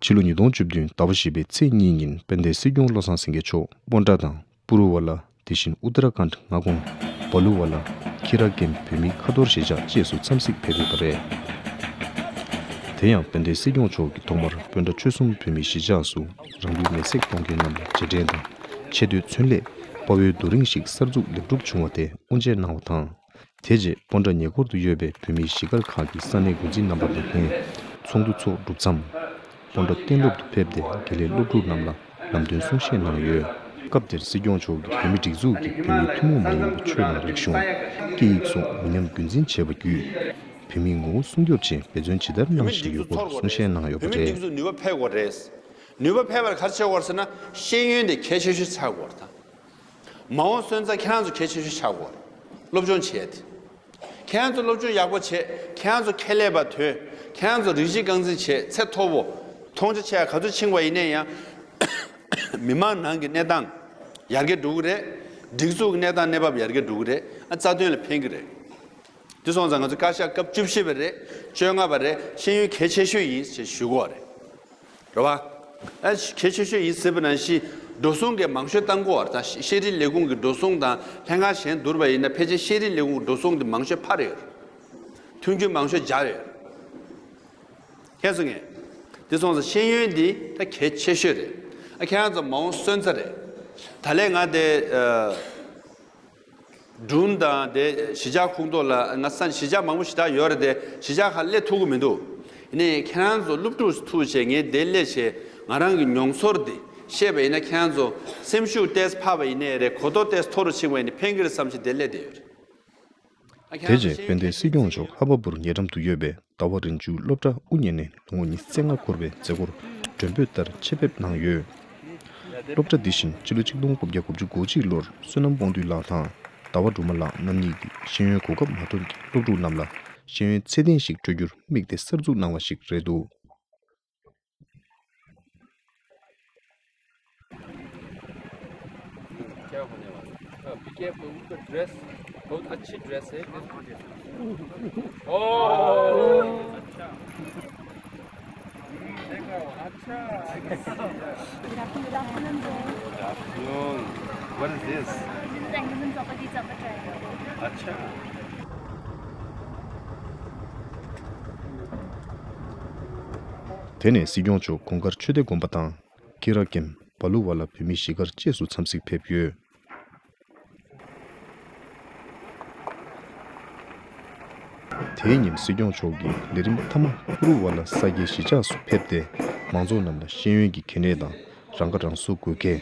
ཕྱི་ལོ་ཉིས་སྟོང་བཅུ་བདུན་ཟླ་བ་བཞི་པའི་ཚེས་གཉིས་ཉིན་དཔལ་ལྡན་སྲིད་སྐྱོང་བློ་བཟང་སེང་གེ་མཆོག་སྤོན་ཊ་དང་པུ་རུ་ཝ་ལ། དེ་བཞིན་ཨུ་ཏ་ར་ཁཱན་མངའ་ཁོངས་བ་ལུ་ཝ་ལ། ཁྱི་ར་ཀན་བོད་མིའི་ཁ་ཐོར་གཞིས་ཆགས་བཅས་སུ་འཚམས་གཟིགས་ཕེབས་ཡོད་པ་རེད། དེ་ཡང་དཔལ་ལྡན་སྲིད་སྐྱོང་མཆོག་གིས་ཐོག་མར་སྤོན་ཊ་ཆོལ་གསུམ་བོད་མིའི་གཞིས་ཆགས་སུ་རང་ལུས་མེར་སྲེག་གཏོང་མཁན་རྣམས་ལ་རྗེས་དྲན་དང་ཆེ་བསྟོད་མཚོན་སླད་དཔའ་བོའི་རྡོ་རིང་ཞིག་གསར་འཛུགས་ལེགས་གྲུབ་བྱུང་བ་དེ་དབུ་འབྱེད་གནང་བ་དང་། དེ་རྗེས་སྤོན་ཊ་ཉེ་འཁོར་དུ་ཡོད་པའི་བོད་མིའི་གཞིས་སྒར་ཁག་གི་ས་གནས་འགོ་འཛིན་རྣམ་པ་དང་ལྷན་ཚོགས་འདུ་ཚོགས་གྲུབ་མཚམས། སྤོན་ཊ་གཏན་སློབ་ཏུ་ཕེབས་ཏེ་དགེ་ལས་སློབ་ཕྲུག་རྣམས་ལ་ལམ་སྟོན་གསུང་བཤད་གནང་ཡོད། སྐབས་དེར་སྲིད་སྐྱོང་མཆོག་གིས་བོད་མིའི་སྒྲིག་འཛུགས་ཀྱིས་བོད་མིའི་ཐུན་མོང་མ་ཡིན་པའི་ཆོས་དང་རིག་གཞུང་། སྐད་ཡིག་སོགས་མི་ཉམས་རྒྱུན་འཛིན་བྱས་པ་བརྒྱུད། བོད་མིའི་ངོ་བོ་སྲུང་སྐྱོབ་ཆེད་འབད་བརྩོན་ཇི་ལྟར་གནང་བཞིན་ཡོད་སྐོར་གསུང་བཤད་གནང་ཡོད་པ་རེད། བོད་མིའི་སྒྲིག་འཛུགས་ནུས་པ་འཕེལ་དགོས་རེད། ནུས་པ་འཕེལ་བར་ག་རེ་བྱེད་དགོས་ཟེར་ན་ཤེས་ཡོན་དེ་གལ་ཆེ་ཤོས་ཆགས་དགོས་རེད་ད། མ་འོངས་སོན་རྩ་ཁྱེད་རང་ཚོ་གལ་ཆེ་ཤོས་ཆགས་དགོས་རེད། སློབ་སྦྱོང་བྱས་ཏེ། ཁྱེད་རང་ཚོ་སློབ་སྦྱོང་ཡག་པོ་བྱས། ཁྱེད་རང་ཚོ་ཁྱད་ལས་པ་ཐོན། ཁྱེད་རང་ཚོ་རིགས་གཅིག་རྐང་འཛིན་བྱས་ཚད་མཐོ་བོ། མཐོང་ཆ་ཆེ་ག་ཚོད་ཕྱིན་པ་ཡིན་ན་ཡང་། མི་མང་ནང་གི་གནས་སྟངས་ཡར་རྒྱས་འགྲོ་གི་རེད། སྒྲིག་འཛུགས་ཀྱི་གནས་སྟངས་གནས་བབ་ཡར་རྒྱས་འགྲོ་གི་རེད། ཨ་རྩ་དོན་ལ་ཕན་གི་རེད། དེ་སོང་ཙང་ང་ཚོ་བཀའ་ཤག་སྐབས་བཅུ་བཞི་པ་རེད། བཅོ་ལྔ་པ་རེད། ཤེས་ཡོན་གལ་ཆེ་ཤོས་ཡིན་ཞེས་ཞུ་གི་ཡོད་རེད། རེད་བ། ཨ་གལ་ཆེ་ཤོས་ཡིན་ཟེར་བ་ནང་བཞིན་འགྲོ་སོང་གི་མང་ཤོས་བཏང་དགོས་བར་ད་ཤེས་རིག་ལས་ཁུངས་ཀྱི་འགྲོ་སོང་དང་ལྷན་ཁང་གཞན་བསྡུར་བ་ཡིན་ན་ཕལ་ཆེར་ཤེས་རིག་ལས་ཁུངས་འགྲོ་སོང་དེ་མང་ཤོས་ཕར་ཡོད་རེད། མཐུན་རྐྱེན་མང་ཤོས་སྦྱར་ཡོད་རེད། ཁྱེད་ཚོ་ངས་འདི་སོང་ཙང་ཤེས་ཡོན་འདི་ད་གལ་ཆེ་ཤོས་རེད། ཨ་ཁྱེད་རང་ཚོ་མ་འོངས་སོན་རྩ་རེད། ད་ལས་ང་དེ་ཨ། སྒྲུང་དང་དེ་གཞིས་ཆགས་ཁོངས་གཏོགས་ལ་ང་ས་གཞིས་ཆགས་མང་པོ་ཞེ་དྲག་ཡོད་རེད་དེ་གཞིས་ཆགས་ཁག་སླེབས་ཐུབ་ཀྱི་མི་འདུག་ཡིན་ནའི་ཁྱེད་རང་ཚོ་སློབ་ཕྲུག་ཐུག་བྱས་ངས་དེ་སླེབས་བྱས་ང་རང་གི་མྱོང་ཚོར་འདི་བཤད་པ་ཡིན་ན་ཁྱེད་རང་ཚོ་སེམས་ཤུགས་ཏོག་ཙམ་འཕར་བ་ཡིན་ནའི་རེད། གོ་རྟོགས་ཏོག་ཙམ་མཐོ་རུ་ཕྱིན་པ་ཡིན་ནའི་ཕན་གྱི་རེད་བསམ་བྱས་དེ་སླེབས་བསྡད་ཡོད་རེད། ཨ་ཁྱེད་དེ་རང་ཚོ་རྗེས་ཤེས་དཔལ་ཡོན་ལྡན་སྲིད་སྐྱོང་མཆོག་ཧ་བ་པུར་ཉེ་འགྲམ་དུ་ཡོད་པའི་ཟླ་བ་རིན་ཆུའི་སློབ་གྲྭ་དབུ་བརྙེས་ནས་ལོ་ངོ་ཉི་ཤུ་རྩ་ལྔ་འཁོར་བའི་མཛད་སྒོར་མགྲོན་འབོད་ལྟར་ཆེད་ཕེབས་གནང་ཡོད། སློབ་གྲྭ་འདི་བཞིན་ཕྱི་ལོ་ཆིག་སྟོང་དགུ་བརྒྱ་དགུ་བཅུ་གོ་གཅིག་ལོར་བསོད་ནམས་དབང་འདུས་ལགས་དང་ཟླ་བ་སྒྲོལ་མ་ལགས་རྣམ་གཉིས་ཀྱིས་ཤེས་ཡོན་གོ་སྐབས་མ་ཐོབ་ཀྱི་སློབ་ཕྲུག་རྣམས་ལ་ཤེས་ཡོན་ཚད་ལྡན་ཞིག་སྤྲོད་རྒྱུར་དམིགས་ཏེ་གསར་འཛུགས་གནང་བ་ཞིག་རེད་འདུག क्या होने वाला है? हाँ, be careful, उनका ड्रेस बहुत अच्छी ड्रेस है। ओह, अच्छा। देखो, अच्छा। Good afternoon. Good afternoon. What is this? This is Amazon property, it's our triangle. अच्छा। དེ་ནས་སྲིད་སྐྱོང་མཆོག་གུང་དཀར་ཆོས་སྡེ་དགོན་པ་དང་། ཀི་ར་ཀེམ། བ་ལུ་ཝ་ལ་བོད་མི་གཞིས་སྒར་བཅས་སུ་འཚམས་གཟིགས་ཕེབས་ཡོད། དེའི་ཉིན་སྲིད་སྐྱོང་མཆོག་གིས་ལས་རིམ་མཐའ་མ་པུ་རུ་ཝ་ལ་ས་སྐྱའི་གཞིས་ཆགས་སུ་ཕེབས་ཏེ་མང་ཚོགས་རྣམས་ལ་ཤེས་ཡོན་གྱི་གལ་གནད་དང་རང་ཁ་རང་གསོ་དགོས་གལ།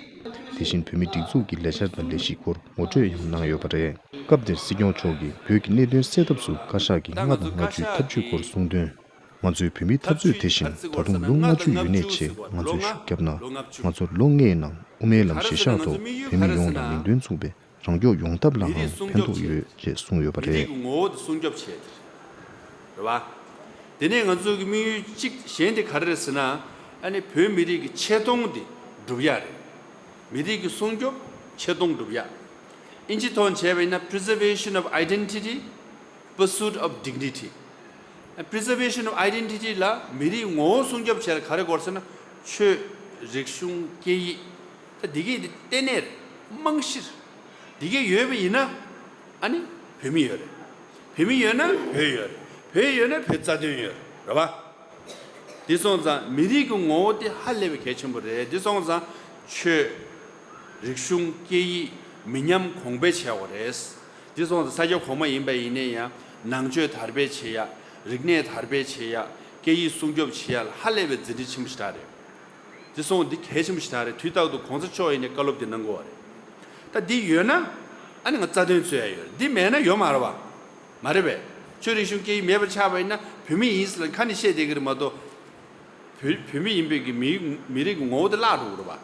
དེ་བཞིན་བོད་མིའི་སྒྲིག་འཛུགས་ཀྱི་ལས་འཆར་དང་ལས་གཞིའི་སྐོར་ངོ་སྤྲོད་ཡང་གནང་ཡོད་པ་རེད། སྐབས་དེར་སྲིད་སྐྱོང་མཆོག་གིས་བོད་ཀྱི་གནད་དོན་སེལ་ཐབས་སུ་བཀའ་ཤག་གིས་མངའ་དང་ལྔ་བཅུའི་ཐབས་ཇུས་སྐོར་གསུངས་དོན། ང་ཚོའི་བོད་མིའི་འཐབ་རྩོད་དེ་བཞིན་ད་དུང་ལོ་ལྔ་བཅུ་ཡུན་གནས་ཆེད་ང་ཚོས་ཤུགས་བརྒྱབ་ན་ང་ཚོར་ལོ་ལྔའི་ནང་དབུ་མའི་ལམ་གཞིར་བཞག་ཐོག་བོད་མི་ཡོངས་ལ་མིང་དོན་མཚུངས་པའི་རང་སྐྱོང་ཡོང་ཐབས་ལའང་ཕན་ཐོགས་ཡོད་ཅེས་གསུངས་ཡོད་པ་རེད། མི་རིགས་ཀྱི་ངོ་བོ་དེ་སྲུང་སྐྱོབ་བྱས་ཏེ་རེད་བ། དེ་ནས་ང་ཚོ་གི་དམིགས་ཡུལ་གཅིག་གཞན་དེ་ག་རེ་རེད་ཟེར་ན། ཨ་ནི་བོད་མི་རིགས་ཀྱི་ཆེ་མཐོང་དེ་སྒྲུབ་ཡ་རེད། མི་རིགས་ཀྱི་སྲུང་སྐྱོབ་ཆེ་མཐོང་སྒྲུབ་ཡ། ཨིན་ཇི་ཐོག་བྱས་པ་ཡིན་ན་preservation of identity, pursuit of dignity. Preservation of identity ལ་མི་རིགས་ངོ་བོ་སྲུང་སྐྱོབ་བྱེད་ཡ་ག་རེ་དགོས་ཟེར་ན། ཆོས། རིག་གཞུང་། སྐད་ཡིག་ད་འདི་གས་འདི་ལྟེ་གནས་རེད། རྨང་གཞི་རེད། འདི་གས་ཡོད་པ་ཡིན་ན་ཨ་ནི་བོད་མི་ཡོད་རེད། བོད་མི་ཡོད་ན་བོད་ཡོད་རེད། བོད་ཡོད་ན་བོད་རྩ་དོན་ཡོད་རེད་བ། འདི་སོང་ཙང་མི་རིགས་ཀྱི་ངོ་བོ་དེ་ཧ་ལས་པའི་གལ་ཆེན་པོ་རེད། འདི་སོང་ཙང་ཆོས། རིག་གཞུང་། སྐད་ཡིག་མི་ཉམས་གོང་འཕེལ་བྱེད་དགོས་རེད། འདི་སོང་ཙང་ས་སྐྱ་གོང་མ་ཡིན་པ་ཡིན་ན་ཡང་ནང་ཆོས་དར་སྤེལ་བྱེད་ཡ། རིག་གནས་དར་སྤེལ་བྱེད་ཡ། སྐད་ཡིག་སྲུང་སྐྱོབ་བྱེད་ཡ་ལ་ཧ་ལས་པའི་མཛད་འཕྲིན་ཆེན་པོ་ཞིག་རེད། འདི་སོང་འདི་གལ་ཆེན་པོ་ཞིག་རེད། དུས་རྟག་ཏུ་གོང་ས་མཆོག་ཡིན་ནས་བཀའ་སློབ་འདི་གནང་དགོས་པ་རེད། ད་འདི་ཡོད་ན་ཨ་ནི་ང་རྩ་དོན་རྩོད་ཡ་ཡོད་རེད། འདི་མེད་ན་ཡོད་མ་རེད་བ། མ་རེད་པས། ཆོས་རིག་གཞུང་སྐད་ཡིག་མེད་པ་ཆགས་པ་ཡིན་ན་བོད་མི་ཡིན་ཟེར་ལ་ཁ་ནས་བཤད་བསྡད་ཀྱི་རེད་མ་གཏོགས། བོད་བོད་མི་ཡིན་པའི་གི་མི་མི་རིགས་ཀྱི་ངོ་བོ་དེ་བརླག་འགྲོ་གི་རེད་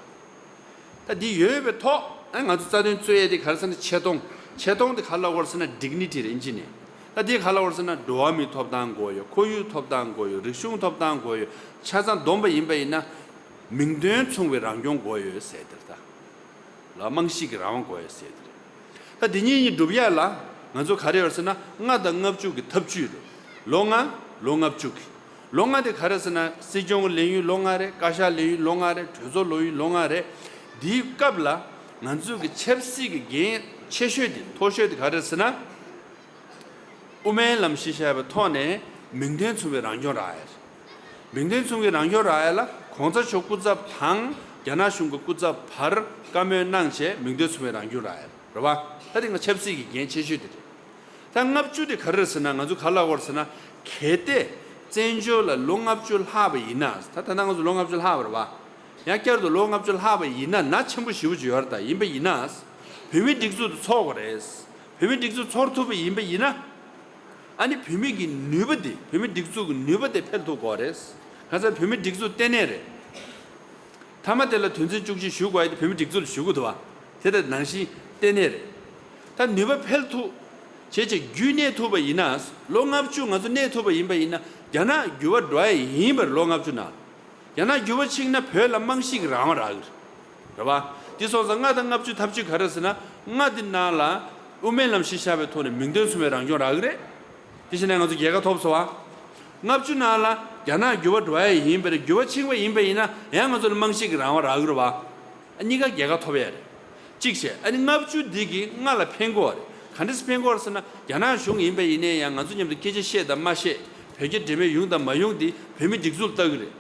བ། ད་འདི་ཡོད་པའི་ཐོག་ཨ་ང་ཚོ་རྩ་དོན་རྩོད་ཡས་དེ་ག་རེ་ཟེར་ན་ཆེ་མཐོང་། ཆེ་མཐོང་དེ་ག་རེ་ལབ་དགོས་རེད་ཟེར་ན་dignity རེད་ཨིན་ཇི་ནས། ད་འདི་ག་རེ་ལབ་དགོས་རེད་ཟེར་ན་འགྲོ་བ་མིའི་ཐོབ་ཐང་དགོས་ཡོད། ཁོར་ཡུག་ཐོབ་ཐང་དགོས་ཡོད། རིག་གཞུང་ཐོབ་ཐང་དགོས་ཡོད། ཆ་ཚང་བསྡོམས་པ་ཡིན་པ་ཡིན་ན་མིང་དོན་མཚུངས་པའི་རང་སྐྱོང་དགོས་ཡོད་ཟེར་དེ་རེད་ད། ལ་རྨང་གཞི་གི་རང་དབང་དགོས་ཡོད་ཟེར་དེ་རེད། ད་འདི་གཉིས་གཉིས་སྒྲུབ་ཡ་ལ་ང་ཚོ་ག་རེ་ཡོད་ཟེར་ན་ལྔ་དང་ལྔ་བཅུ་གི་ཐབས་ཇུས་རེད། ལོ་ལྔ། ལོ་ལྔ་བཅུ་གི། ལོ་ལྔ་དེ་ག་རེ་ཟེར་ན་སྲིད་སྐྱོང་གི་ལས་ཡུན་ལོ་ལྔ་རེད། བཀའ་ཤག་ལས་ཡུན་ལོ་ལྔ་རེད། གྲོས་ཚོགས་ལས་ཡུན་ལོ་ལྔ་རེད། འདིའི་སྐབས་ལ་ང་ཚོ་གི་ཆབ་སྲིད་ཀྱི་འགན་ཆེ་ཤོས་དེ་མཐོ་ཤོས་དེ་ག་རེ་ཟེར་ན། དབུ་མའི་ལམ་གཞི་བཞག་པའི་ཐོག་ནས་མིང་དོན་མཚུངས་པའི་རང་སྐྱོང་རག་ཡ་རེད། མིང་དོན་མཚུངས་པའི་རང་སྐྱོང་རག་ཡ་ལ་གོང་ས་མཆོག་སྐུ་ཚབ་དང་རྒྱ་ནག་གཞུང་གི་སྐུ་ཚབ་བར་བཀའ་མོལ་གནང་བྱས་མིང་དོན་མཚུངས་པའི་རང་སྐྱོང་རག་ཡ་རེད་བ། ད་དེ་ང་ཆབ་སྲིད་ཀྱི་འགན་ཆེ་ཤོས་དེ་རེད། ད་ལྔ་བཅུ་དེ་ག་རེ་རེད་ཟེར་ན་ང་ཚོ་ག་རེ་ལབ་དགོས་རེད་ཟེར་ན་གལ་ཏེ་བཙན་བྱོལ་ལ་ལོ་ལྔ་བཅུ་ལྷག་པ་ཡིན་ན། ད་ད་ལྟ་ང་ཚོ་ལོ་ལྔ་བཅུ་ལྷག་པ་རེད་བ། ཡང་བསྐྱར་དུ་ལོ་ལྔ་བཅུ་ལྷག་པ་ཡིན་ན་ན་ཆེན་པོ་ཞེ་པོ་ཅིག་ཡོད་རེད། ད་ཡིན་པ་ཡིན་ན་བོད་མིའི་སྒྲིག་འཛུགས་དེ་ཚོགས་དགོས་རེད། བོད་མིའི་སྒྲིག་འཛུགས་ཚོགས་ཐུབ་པ་ཡིན་པ་ཡིན་ན། ཨ་ནི་བོད་མི་གི་ནུས་པ་དེ་བོད་མིའི་སྒྲིག་འཛུགས་ཀྱི་ནུས་པ་དེ་འཕེལ་ཐུབ་དགོས་རེད། གང་ཟེར་བོད་མིའི་སྒྲིག་འཛུགས་ལྟེ་གནས་རེད། མཐའ་མ་དེ་ལ་དོན་ཚན་བཅུ་གཅིག་ཞུ་དགོས་ཡ་དེ་བོད་མིའི་སྒྲིག་འཛུགས་ལ་ཞུ་དགོས་འདུག་བ། དེ་ལྟར་ནང་བཞིན་ལྟེ་གནས་རེད། ད་ནུས་པ་འཕེལ་ཐུབ། བྱས་བྱས་རྒྱུན་གནས་ཐུབ་པ་ཡིན་ན། ལོ་ལྔ་བཅུ་ང་ཚོ་གནས་ཐུབ་པ་ཡིན་པ་ཡིན་ན་རྒྱ་ནག་འགྱུར་བ་འགྲོ་ཡ་ཡིན་པར་ལོ་ལྔ་བཅུ་ནང་། རྒྱ་ནག་འགྱུར་བ་ཕྱིན་ན་བོད་ལ་རྨང་གཞི་གི་རང་དབང་རག་གི་རེད། རེད་བ། དེ་སོང་ཙང་ལྔ་དང་ལྔ་བཅུ་ཐབས་ཇུས་ག་རེ་ཟེར་ན་ལྔ་དེ་ནང་ལ་དབུ་མའི་ལམ་གཞི་བཞག་པའི་ཐོག་ནས་མིང་དོན་མཚུངས་པའི་རང་སྐྱོང་རག་གི་རེད། དེ་བཞིན་ང་ཚོ་རྒྱལ་ཁ་ཐོབ་སོང་བ། ལྔ་བཅུ་ནང་ལ་རྒྱ་ནག་འགྱུར་བ་འགྲོ་ཡ་ཡིན་པ་རེད། འགྱུར་བ་ཕྱིན་པ་ཡིན་པ་ཡིན་ན་ཡང་ང་ཚོ་ལ་རྨང་གཞི་གི་རང་དབང་རག་གི་རེད་བ། གཉིས་ཀ་རྒྱལ་ཁ་ཐོབ་ཡ་རེད། གཅིག་བྱས། ཨ་ནི་ལྔ་བཅུ་འདི་གིས་ལྔ་ལ་ཕན་གོ་རེད། ག་འདྲས་ཕན་གོ་རེད་ཟེར་ན། རྒྱ་ནག་གཞུང་ཡིན་པ་ཡིན་ནའི་ཡང་ང་ཚོ་མཉམ་དུ་སྐད་ཆ་བཤད་དང་མ་བཤད། བོད་རྒྱ་འབྲེལ་མོལ་ཡོང་དང་མ་ཡོང་འདི་བོད་མིའི་སྒྲིག་འཛུགས་ལ་ལྟ་གི་རེད།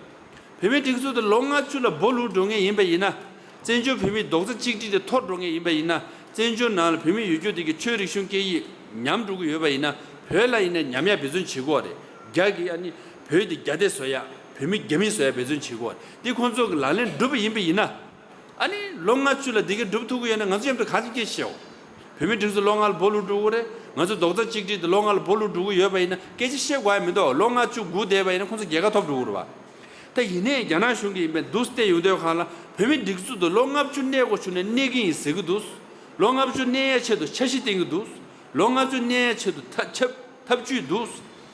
བོད་མིའི་སྒྲིག་འཛུགས་དེ་ལོ་ལྔ་བཅུ་ལ་སྦོ་ལུག་འགྲོ་ངེས་ཡིན་པ་ཡིན་ན། བཙན་བྱོལ་བོད་མིའི་རྡོག་རྩ་གཅིག་སྒྲིལ་དེ་འཐོར་འགྲོ་ངེས་ཡིན་པ་ཡིན་ན། བཙན་བྱོལ་ནང་ལ་བོད་མི་ཡོད་རྒྱུ་དེ་གི་ཆོས་རིག་གཞུང་སྐད་ཡིག་ཉམས་འགྲོ་གི་ཡོད་པ་ཡིན་ན། བོད་ལ་ཡིན་ན་ཉམས་ཡག་འབད་བརྩོན་བྱེད་དགོས་རེད། རྒྱ་གི་ཨ་ནི་བོད་དེ་རྒྱ་སྡེ་བཟོ་ཡ། བོད་མི་རྒྱ་མི་བཟོ་ཡ་འབད་བརྩོན་བྱེད་དགོས་རེད། དེ་ཁོང་ཚོ་གི་ལག་ལེན་འགྲུབ་པ་ཡིན་པ་ཡིན་ན། ཨ་ནི་ལོ་ལྔ་བཅུ་ལ་འདི་ག་འགྲུབ་ཐུབ་ཀྱི་ཡོད་ན་ང་ཚོ་མཉམ་དུ་ག་ཚོད་སྐད་ཆ་བཤད་འོ། བོད་མིའི་སྒྲིག་འཛུགས་ལོ་ལྔ་ལ་སྦོ་ལུག་འགྲོ་གི་རེད། ང་ཚོ་རྡོག་རྩ་གཅིག་སྒྲིལ་དེ་ལོ་ལྔ་ལ་སྦོ་ལུག་འགྲོ་གི་ཡོད་པ་ཡིན་ན་སྐད་ཆ་བཤད་དགོས་ཡ་མི་འདུག་ལོ་ལྔ་བཅུ་སྒུག་བསྡད་པ་ཡིན་ན་ཁོང་ཚོ་རྒྱལ་ཁ་ཐོབ་འགྲོ་གི་རེད་བ། ད་ཡིན་ནའི་རྒྱ་ནག་གཞུང་གིས་ཡིན་པའི་འདུག་སེ་བལྟས་ཡོང་དུས་སྒང་ལ་བོད་མིའི་སྒྲིག་འཛུགས་དེ་ལོ་ལྔ་བཅུ་གནས་དགོས་བྱུང་ན་གནས་ཀྱི་ཡིན་ཟེར་གི་འདུག་ལོ་ལྔ་བཅུ་གནས་ཡ་ཆེད་དུ་འཆར་གཞི་བཏིང་གི་འདུག་ལོ་ལྔ་བཅུ་གནས་ཡ་ཆེད་དུ་ཐབས་ཆབ་ཐབས་ཇུས་འདུག་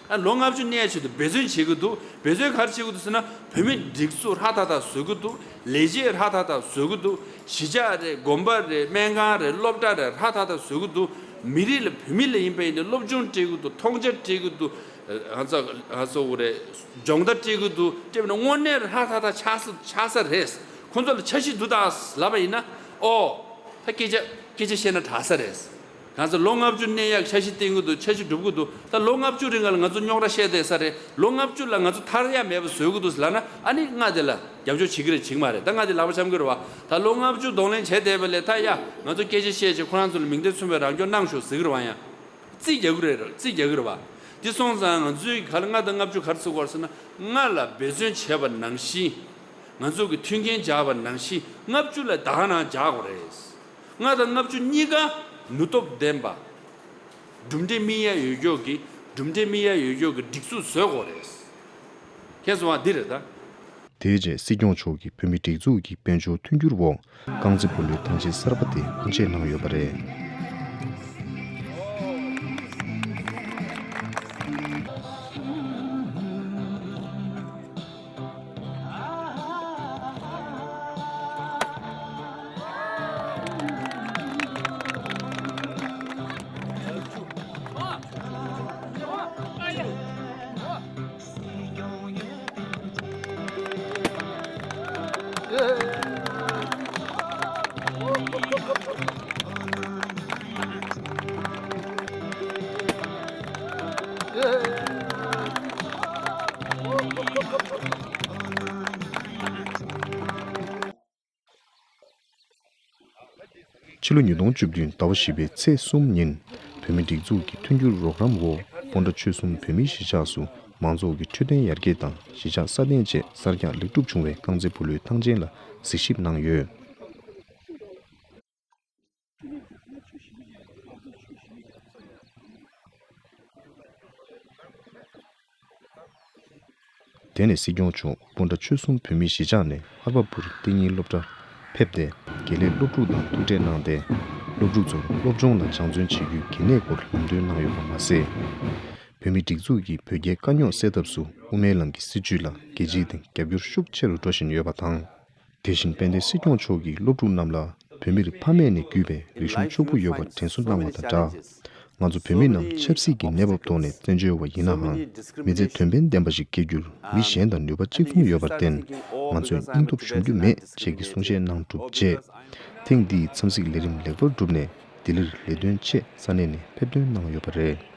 ཨ། ལོ་ལྔ་བཅུ་གནས་ཡ་ཆེད་དུ་འབད་བརྩོན་བྱེད་ཀྱི་འདུག་འབད་བརྩོན་ག་རེ་བྱེད་ཀྱི་འདུག་ཟེར་ན། བོད་མི་སྒྲིག་འཛུགས་ཧྲ་ཐག་ཐག་བཟོ་གི་འདུག་ལས་བྱེད་ཧྲ་ཐག་ཐག་བཟོ་གི་འདུག་གཞིས་ཆགས་རེད། དགོན་པ་རེད། སྨན་ཁང་རེད། སློབ་གྲྭ་རེད། ཧྲ་ཐག་ཐག་བཟོ་གི་འདུག་མི་རིགས་ལ། བོད་མི་ལ་ཡིན་པ་ཡིན་ན་སློབ་སྦྱོང་སྤྲད་ཀྱི་འདུག་མཐོང་རྒྱ་སྤྲད་ཀྱི་འདུག་ཨ་ཙ་ཨ་ཙ་འོ་རེད། སྦྱོང་བརྡར་སྤྲད་ཀྱི་འདུག་སྤྲད་པ་ན་དངོས་གནས་ཧྲ་ཐག་ཐག་ཆགས་ས་ཆགས་ས་རེད། ཁོང་ཚོ་ལ་འཆར་གཞི་འདུག་ད་ལབ་པ་ཡིན་ན། ཨོ། ད་སྐད་ཆ་སྐད་ཆ་བཤད་ན་དྲག་ས་རེད། ང་ཚོ་ལོ་ལྔ་བཅུ་གནས་ཡག་འཆར་གཞི་བཏིང་གི་འདུག་འཆར་གཞི་འགྲུབ་ཀྱི་འདུག་ད་ལོ་ལྔ་བཅུ་རིང་ལ་ང་ཚོ་རྙོག་དྲ་བཤད་བསྡད་ས་རེད། ལོ་ལྔ་བཅུ་ལ་ང་ཚོ་ཐར་ཡ་མེད་པ་བཟོ་གི་འདུག་ལབ་ན། ཨ་ནི་ང་དེ་ལ་རྒྱབ་སྐྱོར་བྱེད་ཀྱི་རེད་བྱེད་ཀྱི་མ་རེད། ད་ང་དེ་ལག་པ་འཆང་གི་རེད་བ། ད་ལོ་ལྔ་བཅུ་གདོང་ལེན་བྱས་བསྡད་པ་ལས་ད་ཡ་ང་ཚོ་སྐད་ཆ་བཤད་བྱས་ཁོ་རང་ཚོ་ལ་མིང་དོན་མཚུངས་པའི་རང་སྐྱོང་གནང་ཤོག་ཟེར་གི་རེད་བ། ཡང་རྩིས་རྒྱག་གི་རེད། རྩིས་རྒྱག་གི་རེད་བ། དེ་སོང་ཙང་ང་ཚོའི་ག་ལ་ལྔ་དང་ལྔ་བཅུ་ག་རེ་ཟེར་དགོས་རེད་ཟེར་ན། ལྔ་ལ་འབད་བརྩོན་བྱས་པ་ནང་བཞིན། ང་ཚོ་གི་མཐུན་རྐྱེན་སྦྱར་བ་ནང་བཞིན་ལྔ་བཅུ་ལ་དག་ནང་སྦྱར་དགོས་རེད། ལྔ་དང་ལྔ་བཅུ་གཉིས་ཀ་ནུས་སྟོབས་ལྡན་པ། གྲུབ་འབྲས་སྨིན་ཡ་ཡོད་ཀྱོག་གི། གྲུབ་འབྲས་སྨིན་ཡ་ཡོད་ཀྱོག་གི་སྒྲིག་འཛུགས་བཟོ་དགོས་རེད། མཁྱེན་སོང་བ། འདི་རེད་ད། དེའི་རྗེས་སྲིད་སྐྱོང་མཆོག་གིས་བོད་མིའི་སྒྲིག་འཛུགས་ཀྱི་དཔལ་འབྱོར་མཐུན་འགྱུར་འོག་རྐང་རྩེད་སྤོ་ལོའི་ཐང་ཆེན་གསར་པ་དེ་སྟངས་འཛིན་གནང་ཡོད་པ་རེད། ཕྱི་ལོ་ཉིས་སྟོང་བཅུ་བདུན་ཟླ་བ་བཞི་པའི་ཚེས་གསུམ་ཉིན། བོད་མིའི་སྒྲིག་འཛུགས་ཀྱི་མཐུན་འགྱུར་རོགས་རམ་འོག་སྤོན་ཊ་ཆོལ་གསུམ་བོད་མིའི་གཞིས་ཆགས་སུ་མང་ཚོགས་ཀྱི་འཕྲོད་བསྟེན་ཡར་རྒྱས་དང་གཞིས་ཆགས་སྲ་བརྟན་བཅས་གསར་རྒྱག་ལེགས་གྲུབ་བྱུང་བའི་རྐང་རྩེད་སྤོ་ལོའི་ཐང་ཆེན་ལ་གཟིགས་ཞིབ་གནང་ཡོད། དེ་ནས་སྲིད་སྐྱོང་མཆོག་སྤོན་ཊ་ཆོལ་གསུམ་བོད་མིའི་གཞིས་ཆགས་ནས་ཧར་པ་པུར་གཏན་ཉིན་སློབ་གྲྭར་ཕེབས་ཏེ། དགེ་ལས་སློབ་ཕྲུག་དང་ཐུག་འཕྲད་གནང་སྟེ། སློབ་ཕྲུག་ཚོར་སློབ་སྦྱོང་དང་སྦྱང་བརྩོན་བྱེད་རྒྱུའི་གལ་གནད་སྐོར་ལམ་སྟོན་གནང་ཡོད་པ་མ་ཟད། བོད་མིའི་སྒྲིག་འཛུགས་ཀྱིས་བོད་རྒྱའི་དཀའ་རྙོག་སེལ་ཐབས་སུ་དབུ་མའི་ལམ་གྱི་སྲིད་བྱུས་ལ་རྒྱལ་སྤྱིའི་སྟེང་རྒྱབ་སྐྱོར་ཤུགས་ཆེ་རུ་འགྲོ་བཞིན་ཡོད་པ་དང་། དེ་བཞིན་དཔལ་ལྡན་སྲིད་སྐྱོང་མཆོག་གིས་སློབ་ཕྲུག་རྣམས་ལ་བོད་མིར་ཕ་མེས་ནས་བརྒྱུད་པའི་རིག་གཞུང་ཕྱུག་པོ་ཡོད་པར་དྲན་གསོ་གནང་བ་དང་སྦྲགས། ང་ཚོ་བོད་མི་རྣམས་ཆབ་སྲིད་ཀྱི་གནས་བབ་ཐོག་ནས་བཙན་བྱོལ་བ་ཡིན་ནའང་། མི་ཚེ་དོན་ཕན་ལྡན་པ་ཞིག་སྐྱེལ་རྒྱུར་མི་གཞན་དང་ནུས་པ་གཅིག་མཚུངས་ཡོད་པར་བརྟེན། ང་ཚོས་སྙིང་སྟོབས་ཞུམ་རྒྱུ་མེད་ཅེས་ཀྱི་གསུང་བཤད་གནང་གྲུབ་རྗེས། ཐེངས་འདིའི་འཚམས་གཟིགས་ལས་རིམ་ལེགས་པར་གྲུབ་ནས། ལྡི་ལིར་ལས་དོན་ཆེད་ས་གནས་ནས་ཕེབས་ཐོན་གནང་ཡོད་པ་རེད།